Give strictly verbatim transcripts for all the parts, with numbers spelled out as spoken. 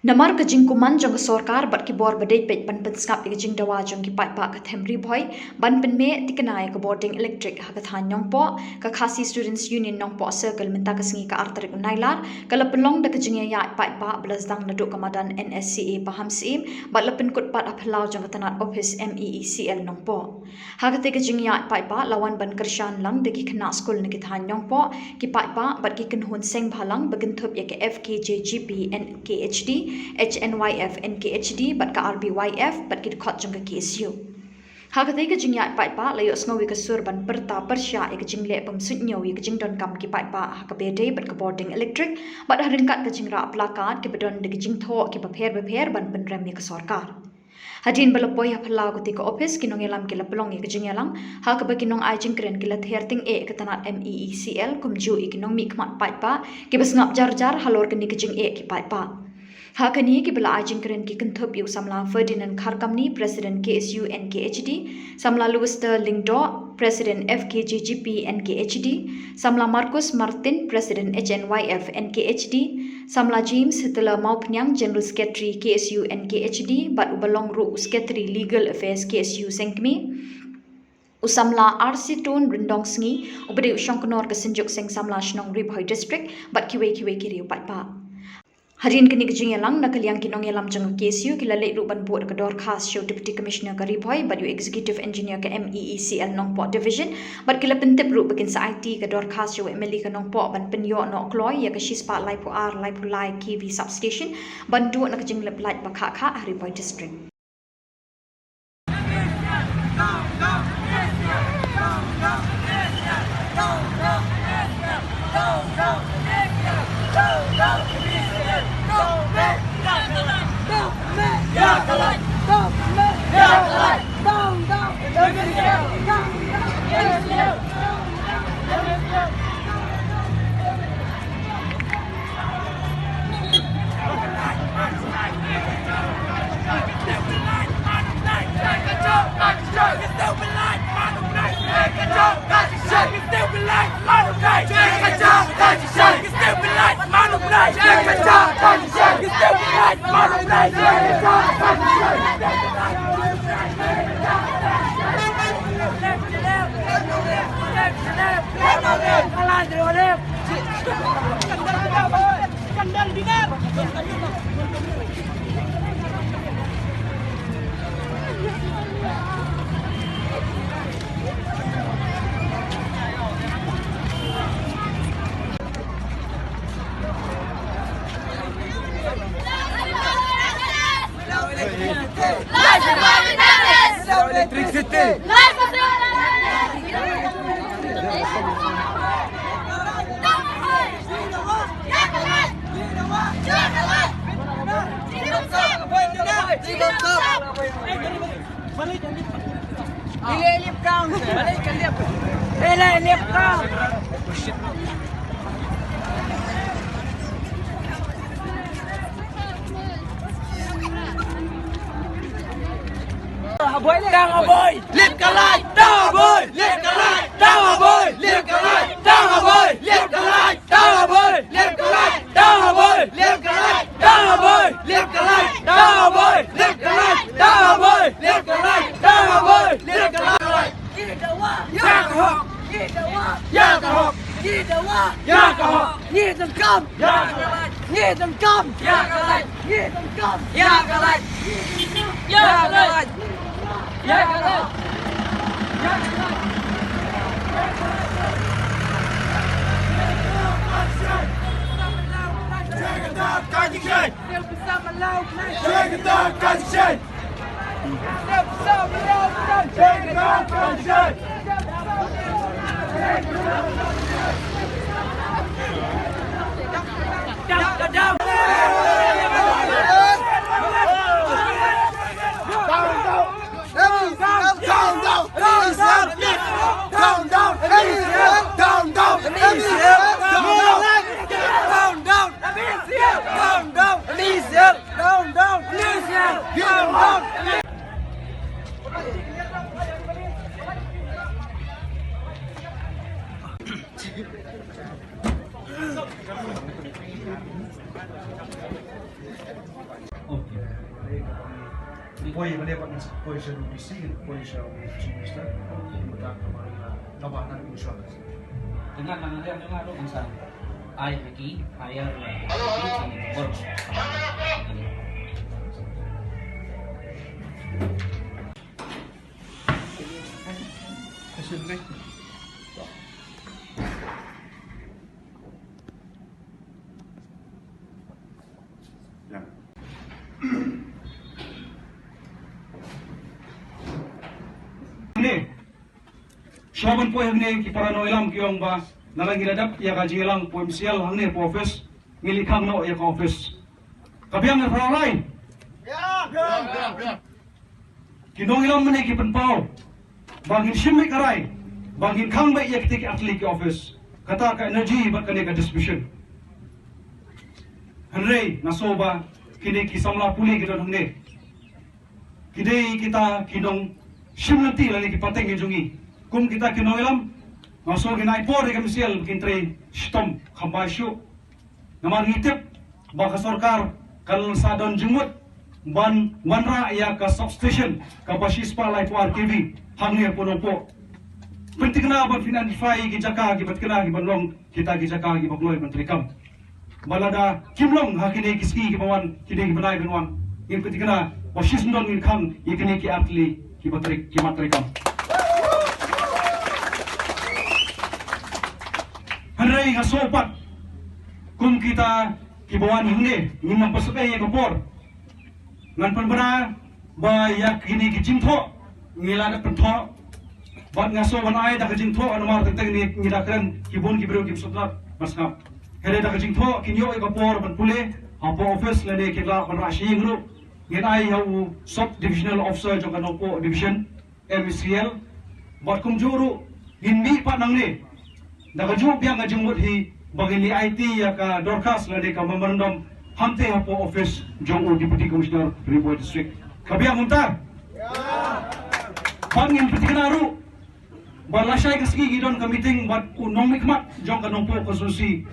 Namar ka jingkuman jong ka sorkar bad ki bor ba dei peit ban pynsngap ïa ka jingdawa jong ki paidbah ka them Ri Bhoi ban pynmih thikna ïa ka bording elektrik ha ka thaiñ Nongpoh, ka Khasi Students Union Nongpoh Circle mynta ka sngi ka ar tarik u Nailar ka la pynlong da ka jingïaid paidbah ba la sdang naduh ka madan N S C A Pahamsyiem bad la pynkut pat ha phyllaw jong ka tnat ophis M E E C L Nongpoh. Ha katei ka jingïaid paidbah la wan ban kyrshan lang da ki khynnah skul na ki thaiñ Nongpoh, ki paidbah bad ki kynhun seng bhalang ba kynthup ïa ka F K J G P N K H D, H N Y F N K H D bad ka R B Y F bad ki dkhot jong ka K S U. Ha katei ka jingïaid paidbah la ïohsngew ïa ka sur ban pyrta pyrshah ïa ka jingleh bym suidñiew ïa ka jingdonkam ki paidbah ha kaba ïadei bad ka bording elektrik bad ha ryngkat ka jingrah placard kiba don da ki jingthoh kiba pher bapher ban pynrem ïa ka sorkar. Hadien ba la poi ha phyllaw katei ka ophis, ki nongïalam ki la pynlong ïa ka jingïalang ha kaba ki nongai jingkren ki la ther tyngeh ïa ka tnat M E E C L kumjuh ïa ki nongmihkhmat paidbah kiba sngap jar jar halor kane ka jingeh ki paidbah. Ha kane kiba la ai jingkren ki kynthup ïa u samla Ferdinand Kharkamni, President K S U N K H D, samla Lewis Lyngdoh, President F K J G P N K H D, samla Marcus Martin, President H N Y F N K H D, samla James Hitler Mawphniang, General Secretary K S U N K H D bad uba long ruh u Secretary Legal Affairs K S U Sengkmie, u samla R C Tun Ryndongsngi uba dei u shongknor ka Synjuk Seng Samla Shnong Ri Bhoi District bad kiwei kiwei ki riew paidbah. Hadien kane ka jingïalang na ka liang ki nongïalam jong ka K S U ki la leit ruh ban bud ka dorkhas sha u Deputy Commissioner ka Ri Bhoi bad u Executive Engineer ka M E E C L Nongpoh Division bad ki la pyntip ruh ba kin sa aiti ka dorkhas sha u M L A ka Nongpoh ban pynïoh noh kloi ïa ka shispah laiphew ar laiphew lai K V substation ban duh na ka jinglip lait ba khah khah ha Ri Bhoi District. Electricity! Tang Aboi! Lip ka light! Tang Aboi! Lip ka light! Tang Aboi! Lip ka light! Tang Aboi! Lip ka light! Tang Aboi! Lip ka light! Tang Aboi! Lip ka light! Tang Aboi! Lip ka light! Tang Aboi! Lip ka light! Tang Aboi! Lip ka light! Tang Aboi! Lip ka light! Ngi dawa! Ïa ka hok! Ngi dawa! Ïa ka hok! Ngi dawa! Ïa ka hok! Ngi donkam! Ïa ka light! Ngi donkam! Ïa ka light! Ngi donkam! Ïa ka light! Ïa ka light! Ïa ka light! Poi ba dei ba ngi sa poi sha D C, poi sha Chief Minister, kumta ka ba na ba na u shwa. Tengah nang riang tengah ruh ngi sa ai ha ki, hire. Hangne, shuwa ban poi hangne, ki para nongïalam ki ong ba na la ngi la dep ïa ka jingïalang poi M C L hangne hapoh office, ngi leit khang noh ïa ka office. Ka biang ne phra lai? Ki nongïalam mynne ki pynpaw ba ngin shim ïa ka rai ba ngin khang beit ïa kita ki ar tylli ki office. Kata ka energy bad kane ka distribution. Hynrei nga sngew ba kine ki samla pule ki don hangne, ki dei kita ki nongshim lynti lane ki pateng ki jong ngi. Kum kita ki nongïalam, nga sngew ngin ai por ïa ka M C L ba kin trei shitom kham bha shuh. Namar ngi tip ba ka sorkar kan sa don jingmut ban wanrah ïa ka substation kaba shispah laiphew ar K V hangne hapoh Nongpoh. Pynthikna ban pyn-identify ki jaka kiba thikna kiban long kita ki jaka kiba kloi ban treikam. Ba lada kim long ha kine ki sngi kiba wan, kine ki bnai ban wan, ngin pynthikna ba shisyndon ngin khang ïa kine ki ar tylli kiba trei, ki mat treikam. Hynrei nga sngew pat kum kita kiba wan hangne ngim nang pynshai ïa ka por. Ngan pynbna ba ïa kine ki jingthoh ngi la dep pynthoh. Bad nga sngew ban ai da ka jingthoh namar teng teng ngi, ngi da kren ki bun ki briew kim sngewtynnat ban sngap. Hynrei da ka jingthoh kin ïoh ïa ka por ban pule hapoh office lane kin lah ban rah sha ïing ruh. Ngin ai ïa u Sub Divisional Officer jong ka Nongpoh Division, M C L, bad kumjuh ruh ngin mih pat nangne da kajuh biang ka jingmut hi ba ngin ïa aiti ïa ka dorkhas lane ka memorandum hangtei hapoh office jong u Deputy Commissioner Ri Bhoi District. Ka biang kumta? Bad ngin pynthikna ruh ba lashai ka sngi ngi don ka meeting bad u nongmihkhmat jong ka Nongpoh constituency,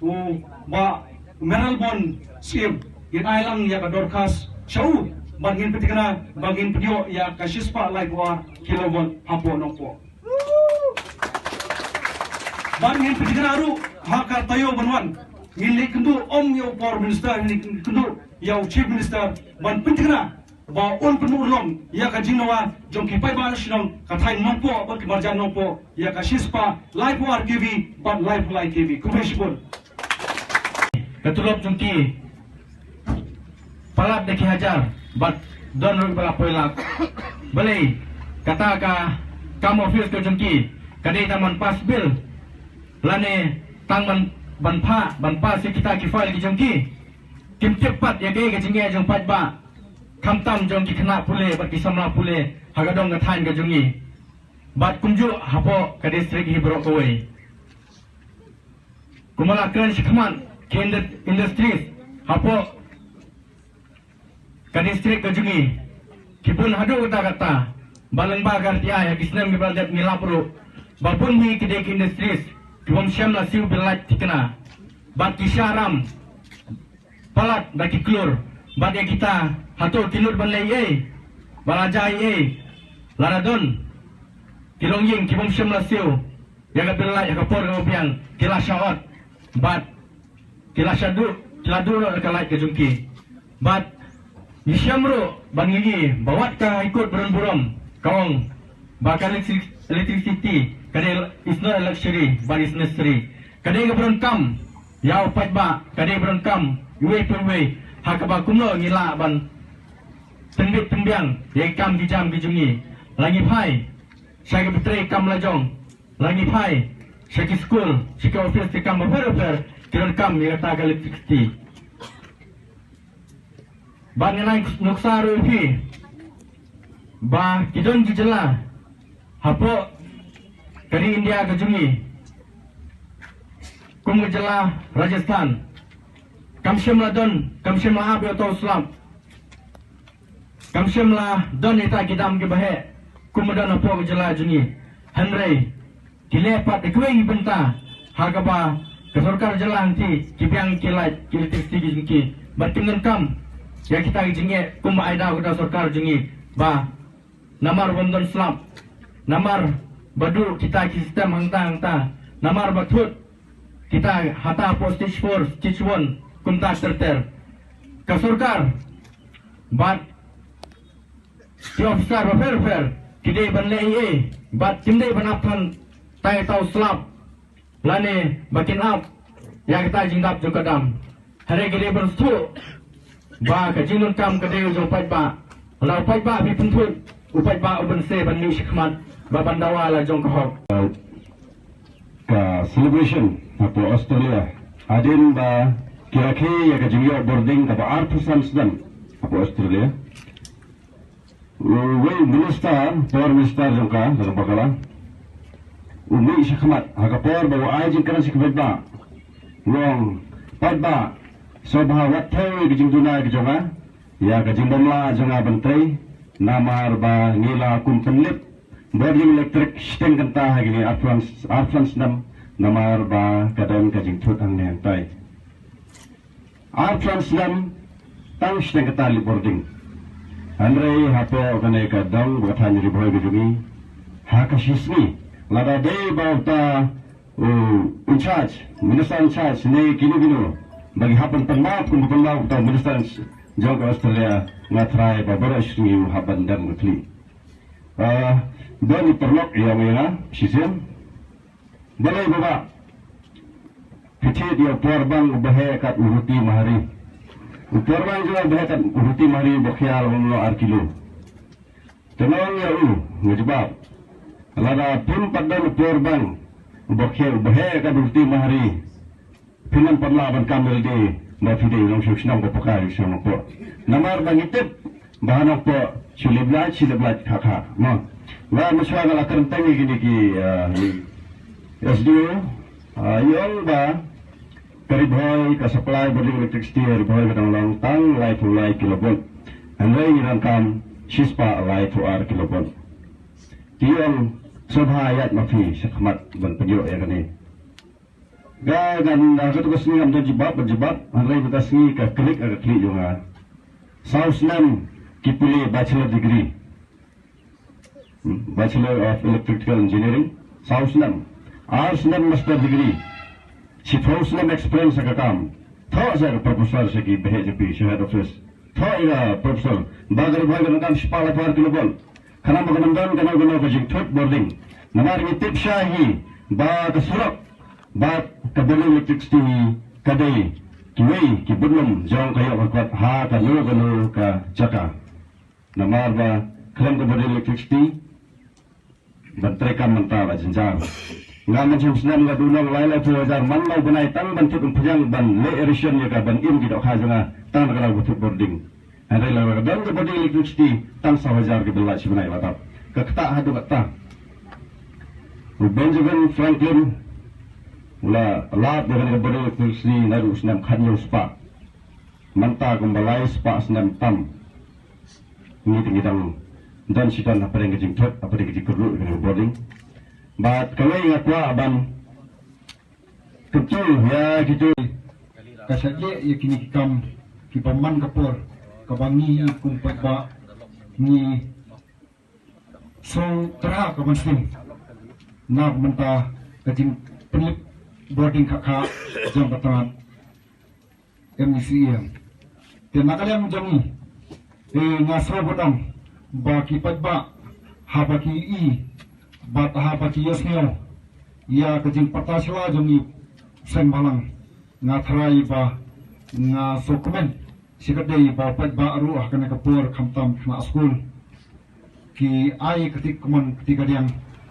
u Bah Mayralborn Syiem, ngin ai lang ïa ka dorkhas sha u bad ngin pynthikna ba ngin pynïoh ïa ka shispah laiphew ar kilovolt hapoh Nongpoh. Bad ngin pynthikna ruh ha ka taïew ban wan ngin leh kynduh ym ïa u Power Minister, ngin leh kynduh ïa u Chief Minister ban pynthikna ba un pynurlong ïa ka jingdawa jong ki paidbah shnong ka thaiñ Nongpoh bad ki marjan Nongpoh ïa ka shispah laiphew ar K V bad laiphew lai K V. Khublei shibun. Ka tulop jong ki palat da ki hajar bad don ruh ba la poi lak. Balei kata ka kam office ka jong ki ka dei tang ban pass bill lane tang ban, ban phah, ban pass ïa kita ki file ki jong ki. Kim tip pat ïa kaei ka jingeh jong paidbah, khamtam jong ki khynnah pule bad ki samla pule ha ka dong ka thaiñ ka jong ngi bad kumjuh hapoh ka district hi baroh kawei. Kumba la kren shakhmat, ki indu-, industries hapoh ka district ka jong ngi ki bun haduh katta katta. Ba lyngba ka R T I ha ki snem kiba la dep ngi lap ruh ba bun hi ki dei ki industries kibym shym la siew bill light thikna bad ki shah ram palat da ki klur. Bad ïa kita, hato ki nud ban leh ei ei? Ba la jia ei ei? Lada don ki longïing kibym shym la siew ïa ka bill light ha ka por kaba biang, ki la shah ot bad ki la shah duh, ki la duh noh da ka light ka jong ki. Bad ngi shem ruh ban ngi ïohi ba wat ka High Court ba don burom ka ong ba ka electric-, electricity ka dei, is not a luxury but is necessary. Ka dei kaba donkam ïa u paidbah, ka dei kaba donkam iwei pa iwei, ha kaba kumno ngi lah ban pynbit pynbiang ïa ki kam ki jam ki jong ngi. La ngi phai sha ki ba trei kam la jong, la ngi phai sha ki skul, sha ki office, ki kam bapher bapher, ki donkam ïa kata ka electricity. Bad ngan ai nuksa ruh ïa phi ba ki don ki jylla hapoh ka ri India ka jong ngi, kum ka jylla Rajasthan, kam shym la don, kam shym la ap ïa uta u slap, kam shym la don ïa kita ki dam kiba heh kum ba don hapoh ka jylla jong ngi. Hynrei ki leh pat da kiwei ki bynta ha kaba ka sorkar jylla hangtei ki biang ki light, ki electricity ki jong ki. Bad kim donkam ïa kita ki jingeh kumba ai daw kata sorkar jong ngi ba namar bym don slap, namar ba duh kita ki system hangta hangta, namar ba thut kita hata hapoh stage four, stage one kumta ter ter. Ka sorkar bad ki officer bapher bapher ki dei ban leh ei ei bad kim dei ban ap than tai tau slap lane ba kin ap ïa kata jingdap jong ka dam. Hynrei ki dei ban sngewthuh ba ka jingdonkam ka dei u jong u paidbah. Lada u paidbah phi pynthut, u paidbah u ban sngewbha ban mih shakhmat bad ban dawa la jong ka hok. Ka celebration hapoh Australia hadien ba ki rakhe ïa ka jingïoh bording kaba arphew san snem hapoh Australia. Uwei u minister, power minister jong ka, jong ka bakla, u mih shakhmat ha ka por ba u ai jingkren sha ki paidbah, u ong, paidbah, sngewbha wat thew ïa ka jingduna ka jong nga ïa ka jingbymlah jong nga ban trei, namar ba ngi la kum pynlip bording elektrik shiteng kynta ha kine arphew san snem, namar ba ka don ka jingthut hangne hangtai. Arphew san snem tang shiteng kata lip bording. Hynrei hapoh kane ka dong ba ka thaiñ Ri Bhoi ka jong ngi, ha ka shi sngi, lada dei ba uta u in charge, minister in charge ne kino kino ba ki hap ban pynmap kum pynmap uta u minister jong ka Australia, nga tharai ba baroh shi sngi u hap ban dem ka khlieh. Ah, don i paralok ïa nga ïa nga shisien. Balei ba ba phi thied ïa u por bang uba heh kat u ruti mahari? U por bang jong u ba heh kat u ruti mahari uba khia long ar kilo. Te nga ong ïa u, nga jubab, lada phim pat don u por bang uba khia uba heh kat u ruti mahari, phin ym pat lah ban kam lade ba phi dei u nongshong shnong ba paka ïa u shnong hapoh. Namar ba ngi tip ba ha nongpoh shu lip lait, shu lip lait kha kha. Mo. Nga mynshuwa nga la kren tang ïa kine ki, ah, S D O, ah, i ong ba ka Ri Bhoi ka supply bording electricity ha Ri Bhoi ka dang long tang laiphew lai kilovolt. Hynrei ngi donkam shispah laiphew ar kilovolt. Te i ong sngewbha ïaid ma phi shakhmat ban pynïoh ïa kane. Nga ngan, ah, katto ka sngi ngam don jubab ban jubab, hynrei mynta sngi ka klik, ah, ka klik jong nga. Saw snem ki pule bachelor degree. Hmm, Bachelor of Electrical Engineering, saw snem. Ar snem master degree. Shiphew snem experience ha ka kam. Thoh sha ka professor sha ki bheh jong phi sha head office. Thoh ïa ka professor. Ba ka Ri Bhoi ka donkam shispah laiphew ar kilovolt. Khnang ba kan ym don kano kano ka jingthut bording. Namar ngi tip shai hi ba ka surok bad ka bording electricity ka dei kiwei ki budlum jong ka ïoh ka kot ha kano kano ka jaka. Namar ba khlem ka bording electricity ban trei kam mynta la jynjar. Nga mynshem snem nga duh nong lai laiphew hajar man la u bnai tang ban thut umphniang ban leh ration ïa ka ban im ki dohkha jong nga tang da ka dei ba thut bording. Hynrei lada ka don ka bording electricity tang saw hajar ka bill light shi bnai la dap. Ka ktah haduh katta. U Benjamin Franklin u la lap da ka bording electricity naduh u snem khathynñiew spah. Mynta kumba lai spah snem tam. Ngi te ngi dang don shi don hapdeng ka jingthut, hapdeng ka jingkyrduh ïa ka bording. Bad kawei nga kwah ban kyntu ïa kito ka shah ïeh ïa kine ki kam kiba man ka por kaba ngi kum paidbah ngi sngewthuh ka ban sngewthuh na ka bynta ka jingpynlip bording kha kha jong ka tnat M E C E M. Te na ka liang jong ngi, te nga sngew ba dang ba ki paidbah haba ki ïohi bad haba ki ïohsngew ïa ka jingpyrta sla jong ngi seng bhalang, nga tharai ba nga sngewkmen shi katdei ba paidbah ruh ha kane ka por khamtam khynnah skul ki ai kti kamon kti kadiang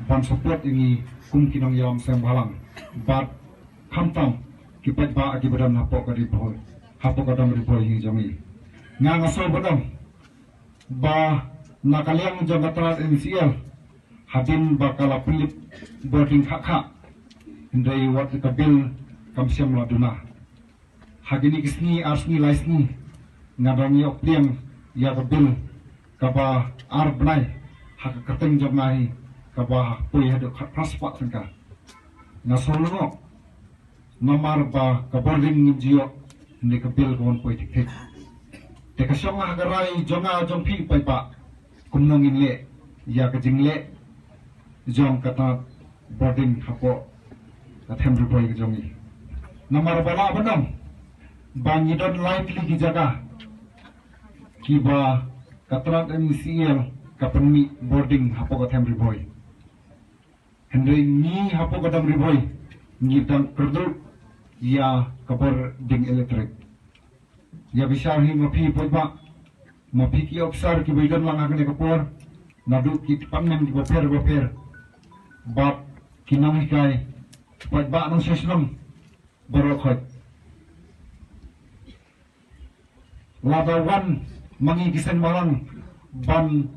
ban support ïa ngi kum ki nongïalam seng bhalang bad khamtam ki paidbah kiba don hapoh ka Ri Bhoi, hapoh ka dong Ri Bhoi hi jong ngi. Nga nga sngew ba dang ba na ka liang jong ka tnat M C L hadien ba ka la pynlip bording kha kha, hynrei wat ka bill kam shym la duna. Ha kine ki sngi, ar sngi, lai sngi nga dang ïoh pliang ïa ka bill kaba ar bnai ha ka kyrteng jong nga hi kaba poi haduh khatphra spah tyngka. Nga sngew lyngngoh namar ba ka bording ngim ju ïoh, hynrei ka bill ka wan poi thik thik. Te ka shong ha ka rai jong nga jong phi paidbah, kumno ngin leh ïa ka jingleh jong ka tnat bording hapoh ka them Ri Bhoi ka jong ngi. Namar ba lah ban ong ba ngi don lai tylli ki jaka kiba ka tnat M C L ka pynmih bording hapoh ka them Ri Bhoi. Hynrei ngi hapoh ka them Ri Bhoi ngi dang kyrduh ïa ka bording electric. Ïa bishar hi ma phi paidbah, ma phi ki ophisar kiba don lang ha kane ka por, naduh ki department kiba pher ba pher, bad ki nonghikai, paidbah nongshong shnong baroh khoit. Lada wan ma ngi ki seng bhalang ban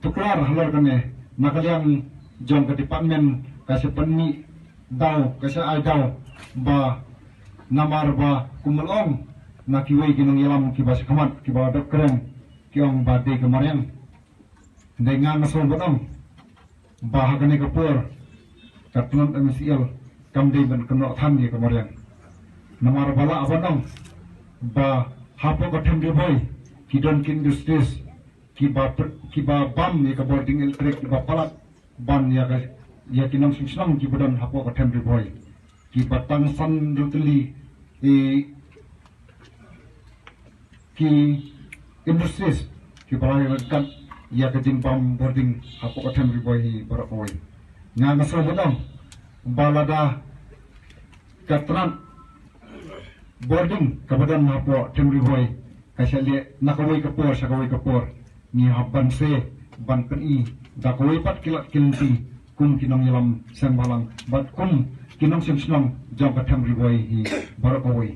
tuklar halor kane na ka liang jong ka department, ka sha pynmih daw, ka sha ai daw, ba namar ba kumba la ong na kiwei ki nongïalam kiba sha khmat kiba dap kren, ki ong ba dei ka mariang. Dei nga nga sngewbha ban ong ba ha kane ka por ka tnat M C L kam dei ban kynnoh than ïa ka mariang. Namar ba lah ban ong ba hapoh ka them Ri Bhoi ki don ki industries kiba pr- kiba bam ïa ka bording electric, kiba palat ban ïa ka, ïa ki nongshong shnong kiba don hapoh ka them Ri Bhoi, kiba tang san tylli, eh, ki industries kiba la ïa ka jingbam bording hapoh ka them Ri Bhoi hi baroh kawei. Nga nga sngewbha ban ong ba lada ka tnat bording kaba don hapoh them Ri Bhoi ka sha leh na kawei ka por sha kawei ka por, ngi hap ban sngewbha ban pyni da kawei pat ki lad ki lynti kum ki nongïalam seng bhalang bad kum ki nongshong shnong jong ka them Ri Bhoi hi baroh kawei.